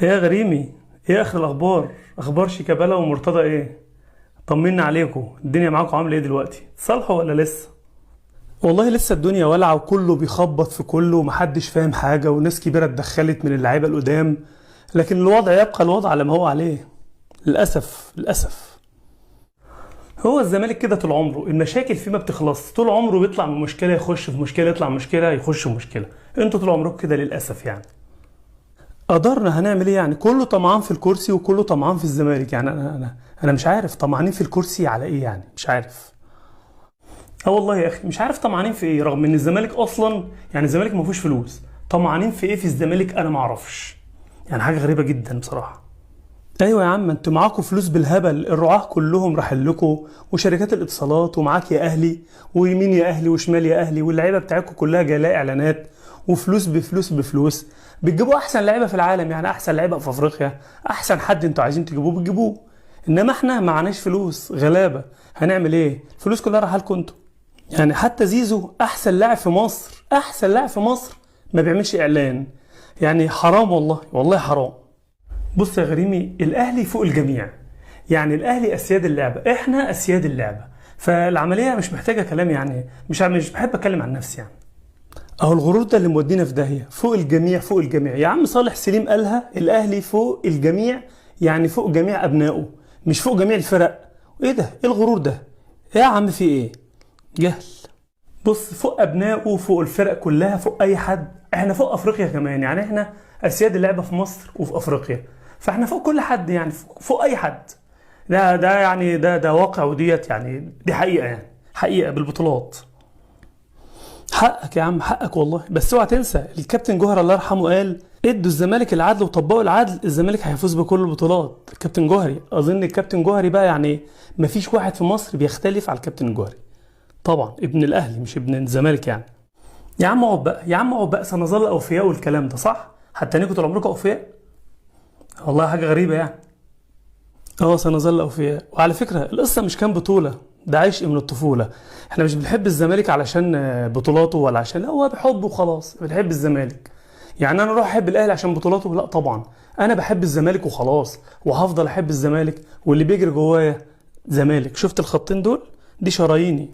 ايه يا غريمي؟ ايه اخر الاخبار؟ اخبار شيكابالا ومرتضى ايه؟ طمنا عليكم، الدنيا معاكم عامله ايه دلوقتي؟ صالحوا ولا لسه؟ والله لسه الدنيا ولعه وكله بيخبط في كله ومحدش فاهم حاجة، وناس كبيرة اتدخلت من اللعيبة القدام، لكن الوضع يبقى الوضع على ما هو عليه. للاسف للاسف. هو الزمالك كده طول عمره المشاكل فيه ما بتخلص، طول عمره بيطلع من مشكلة يخش في مشكله، يطلع من مشكلة يخش في مشكله. انتوا طول عمركم كده للاسف يعني. قدرنا هنعمل ايه يعني؟ كله طمعان في الكرسي وكله طمعان في الزمالك، يعني انا مش عارف طمعانين في الكرسي على ايه يعني، مش عارف. اه والله يا اخي مش عارف طمعانين في ايه، رغم ان الزمالك اصلا يعني الزمالك ما فيهوش فلوس، طمعانين في ايه في الزمالك؟ انا ما اعرفش، يعني حاجة غريبة جدا بصراحة. ايوه يا عم، انتوا معاكم فلوس بالهبل، الرعاة كلهم راح لكم، وشركات الاتصالات، ومعاك يا اهلي، ويمين يا اهلي، وشمال يا اهلي، واللعيبة بتاعتكم كلها جاية لها اعلانات وفلوس بفلوس بفلوس، بتجيبوا احسن لعيبة في العالم، يعني احسن لعيبة في افريقيا، احسن حد انتوا عايزين تجيبوه بتجيبوه. انما احنا معناش فلوس، غلابة، هنعمل ايه؟ الفلوس كلها راح لكم انتوا. يعني حتى زيزو احسن لاعب في مصر، احسن لاعب في مصر ما بيعملش اعلان، يعني حرام والله، والله حرام. بص يا غريمي، الاهلي فوق الجميع، يعني الاهلي اسياد اللعبة، احنا اسياد اللعبة، فالعملية مش محتاجه كلام يعني، مش بحب اتكلم عن نفسي يعني. اهو الغرور ده اللي مودينا في داهية، فوق الجميع فوق الجميع يا عم. صالح سليم قالها، الاهلي فوق الجميع، يعني فوق جميع ابنائه، مش فوق جميع الفرق. ايه ده؟ ايه الغرور ده؟ ايه يا عم في ايه؟ جهل. بص، فوق ابنائه، فوق الفرق كلها، فوق اي حد، احنا فوق افريقيا كمان، يعني احنا اسياد اللعبة في مصر وفي افريقيا، فاحنا فوق كل حد يعني، فوق اي حد. ده يعني ده واقع، وديت يعني دي حقيقة، يعني حقيقة بالبطولات. حقك يا عم، حقك والله، بس اوعى تنسى الكابتن جوهر الله يرحمه قال ادوا الزمالك العدل وطبقوا العدل، الزمالك هيفوز بكل البطولات. الكابتن جوهري، اظن الكابتن جوهري بقى يعني مفيش واحد في مصر بيختلف على الكابتن جوهري، طبعا ابن الاهلي مش ابن الزمالك يعني. يا عم اقعد بقى، يا عم اقعد بقى، سنظل اوفياء والكلام ده صح؟ حتى انكم طول عمركم اوفياء، والله حاجة غريبة يعني. سنظل اوفياء. وعلى فكرة القصة مش كان بطوله، ده عشق من الطفولة. احنا مش بنحب الزمالك علشان بطولاته ولا عشان، لا هو بحبه وخلاص، بنحب الزمالك. يعني انا اروح احب الاهلي عشان بطولاته؟ لا طبعا، انا بحب الزمالك وخلاص، وهفضل احب الزمالك، واللي بيجري جوايا زمالك. شفت الخطين دول؟ دي شراييني.